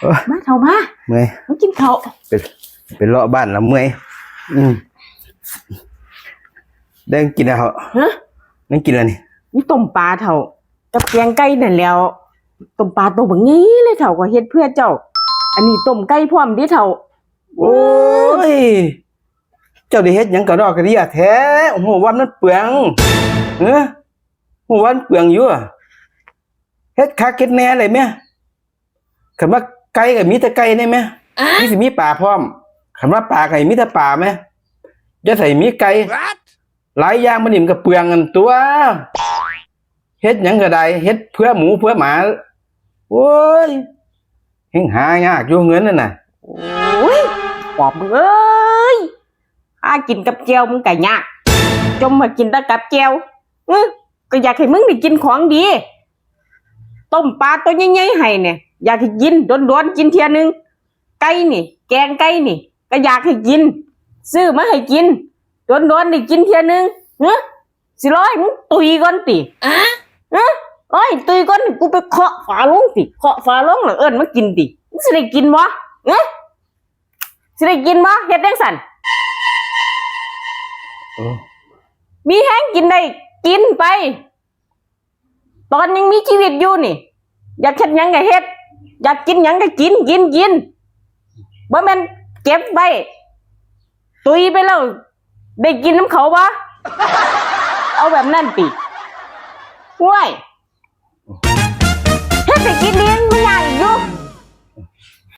ໂອ້ຍ ມາເຖົ້າມາ ເມື່ອຍ ມາກິນເຂົ້າ ໄປ ໄປເລາະບ້ານລະເມື່ອຍ. ອືມ ໄດ້ກິນແລ້ວເຖົ້າ. ຮະ? ໄດ້ກິນແລ້ວນີ້ ມີຕົ້ມປາເຖົ້າ ກັບແກງໄກ່ນັ້ນແຫຼ້ວ. ຕົ້ມປາໂຕບັກໃຫຍ່ເລີຍເຖົ້າ ຂ້ອຍເຮັດເພື່ອເຈົ້າ. ອັນນີ້ຕົ້ມໄກ່ພ້ອມເດ້ເຖົ້າ. ໂອ້ຍ ເຈົ້າໄດ້ເຮັດຫຍັງກະດອກກະເດຍແທ້ ຮູ້ວ່າມັນເປືອງ. ເອີ ຮູ້ວ່າມັນເປືອງຢູ່ ເຮັດຄັກເຮັດແນ່ໄດ້ແມ. ຄັນວ່າໄກ່ກະມີແຕ່ໄກ່ໄດ້ແມ ຄືຊິມີປາພ້ອມ. ຄັນວ່າປາກະໃຫ້ມີແຕ່ປາແມ ຢ່າໃສ່ມີໄກ່. ຫຼາຍຢ່າງບາດນີ້ມັນກະເປືອງຫັ້ນຕົວະ. ເຮັດຫຍັງກະໄດ້ ເຮັດເພື່ອໝູເພື່ອໝາ. ໂອ້ຍ ແຮ່ງຫາຍາກຢູ່ເງິນນັ້ນນະ. ໂອ້ຍ ປອບເອີຍ ຫາກິນກັບແຈ່ວມັນກະຍາກ ຈົ່ມມາກິນແຕ່ກັບແຈ່ວ. ອື ກະຢາກໃຫ້ມຶງໄດ້ກິນຂອງດີ. ຕົ້ມປາໂຕໃຫຍ່ໆໃຫ້ແນ່ ຢາກໃຫ້ກິນ ດົນໆກິນເທື່ອໜຶ່ງ. ໄກ່ນີ້ ແກງໄກ່ນີ້ ກະຢາກໃຫ້ກິນ ຊື້ມາໃຫ້ກິນ ດົນໆໄດ້ກິນເທື່ອໜຶ່ງ. ຫື ຊິລໍໃຫ້ມຶງຕຸຍກ່ອນຕິ? ຫື ລໍໃຫ້ຕຸຍກ່ອນ ໃຫ້ກູໄປເຄາະຝາໂລງຕິ? ເຄາະຝາໂລງແລ້ວເອີ້ນມາກິນຕິ? ມຶງຊິໄດ້ກິນບໍ່? ຫື ຊິໄດ້ກິນບໍ່? ເຮັດຈັ່ງຊັ້ນ ໂອ້ ມີແຮງກິນໄດ້ ກິນໄປ. ຕອນຍັງມີຊີວິດຢູ່ນີ້ ຢາກເຮັດຫຍັງກະເຮັດ ຢາກກິນຫຍັງກະກິນ ກິນ ກິນ. ບໍ່ແມ່ນເກັບໄວ້ ຕຸຍໄປແລ້ວໄດ້ກິນນຳເຂົາບໍ່? ເອົາແບບນັ້ນຕິ? ໂອ້ຍ ເຮັດໃຫ້ກິນດີ ມັນຍາກອີກຢູ່.